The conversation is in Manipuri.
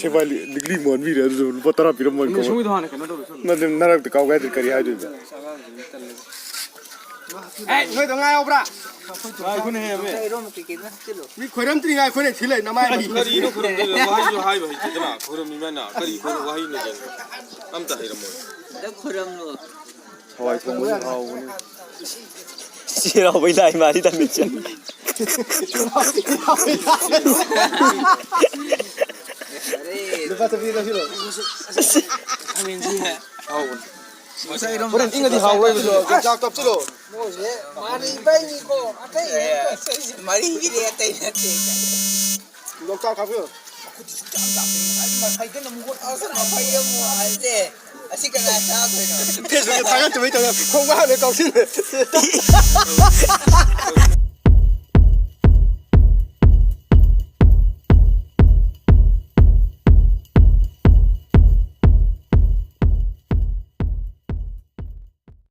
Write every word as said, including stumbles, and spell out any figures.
ꯁꯦꯕꯥ ꯂꯤ-, ꯂꯤꯛꯂꯤ ꯃꯣꯟꯕꯤꯔꯦ, ꯑꯗꯨꯁꯨ ꯂꯨꯄꯥ ꯇꯔꯥ ꯄꯤꯔꯝꯃꯣꯏꯀꯣ꯫ ꯁꯨꯝꯒꯤꯗꯣ ꯍꯥꯟꯅ ꯀꯩꯅꯣ ꯇꯧꯔꯦ, ꯁꯨꯝ꯫ ꯅꯪ ꯅꯔꯛꯇ ꯀꯥꯎꯒꯦ ꯍꯥꯏꯗ꯭ꯔꯗꯤ ꯀꯔꯤ ꯍꯥꯏꯗꯣꯏꯕ? ꯑꯦ, ꯅꯣꯏꯗꯣ ꯉꯥ ꯌꯥꯎꯕ꯭ꯔꯥ? ꯉꯥꯏꯈꯣꯅꯦ, ꯍꯦꯃꯦ꯫ ꯏꯔꯣꯝꯕ ꯀꯩꯀꯩꯅꯣ ꯍꯥꯞꯆꯤꯜꯂꯣ꯫ ꯃꯤ ꯈꯣꯏꯔꯝꯗ꯭ꯔꯤꯉꯥꯏ ꯑꯩꯈꯣꯏꯅ ꯊꯤ ꯂꯩ, ꯅꯃꯥꯏ꯫ ꯀꯔꯤꯅꯣ ꯈꯨꯔꯨꯝꯗꯣꯏꯕ? ꯋꯥꯍꯩꯁꯨ ꯍꯥꯏꯕ ꯍꯩꯇꯦꯗꯅ, ꯈꯨꯔꯨꯝꯃꯤ ꯃꯥꯅ꯫ ꯀꯔꯤ ꯈꯨꯔꯨꯝ ꯋꯥꯍꯩꯅꯣ ꯀꯩꯅꯣ? ꯑꯝꯇ ꯍꯩꯔꯝꯃꯣꯏ꯫ ꯅꯪ ꯈꯨꯔꯝꯃꯣ꯫ ꯍꯋꯥꯏ ꯊꯣꯡꯕꯁꯨ ꯍꯥꯎꯕꯅꯤ꯫ ꯆꯦꯔꯥꯎꯕꯩ ꯂꯥꯏ ꯃꯥꯔꯤ ꯇꯝꯃꯤꯁꯦ꯫ ꯂꯨꯄꯥ ꯆꯠꯄꯤ ꯂꯧꯁꯤꯜꯂꯣ꯫ ꯍꯥꯎꯕꯅꯤ꯫ ꯍꯣꯔꯦꯟ ꯏꯪꯉꯗꯤ ꯍꯥꯎꯔꯣꯏꯕ꯫ ꯌꯣꯡꯆꯥꯛ ꯀꯥꯞꯁꯤꯜꯂꯣ꯫ ꯃꯣꯏꯁꯦ ꯃꯥꯅ ꯏꯕꯩꯅꯤꯀꯣ, ꯑꯇꯩ ꯃꯔꯤꯒꯤꯗꯤ ꯑꯇꯩ ꯅꯠꯇꯦ꯫ ꯌꯣꯡꯆꯥꯛ ꯀꯥꯞꯁꯤꯜꯂꯣ꯫ ꯃꯈꯨꯠꯇꯤ ꯁꯨꯡꯆꯥꯝ ꯆꯥꯝꯗꯦ꯫ ꯉꯁꯥꯏꯒꯤ ꯃꯐꯩꯗꯨꯅ ꯑꯃꯨꯛ ꯑꯣꯠꯂꯒ ꯃꯐꯩꯗ ꯑꯃꯨꯛ ꯍꯥꯏꯁꯦ꯫ ꯑꯁꯤ ꯀꯅꯥ ꯆꯥꯗꯣꯏꯅꯣ? ꯐꯦꯁꯕꯨꯛꯇ ꯊꯥꯒꯠꯇꯕꯩ ꯇꯧꯔ ꯈꯣꯡꯕꯥꯟꯗ ꯀꯥꯎꯁꯤꯜꯂꯦ꯫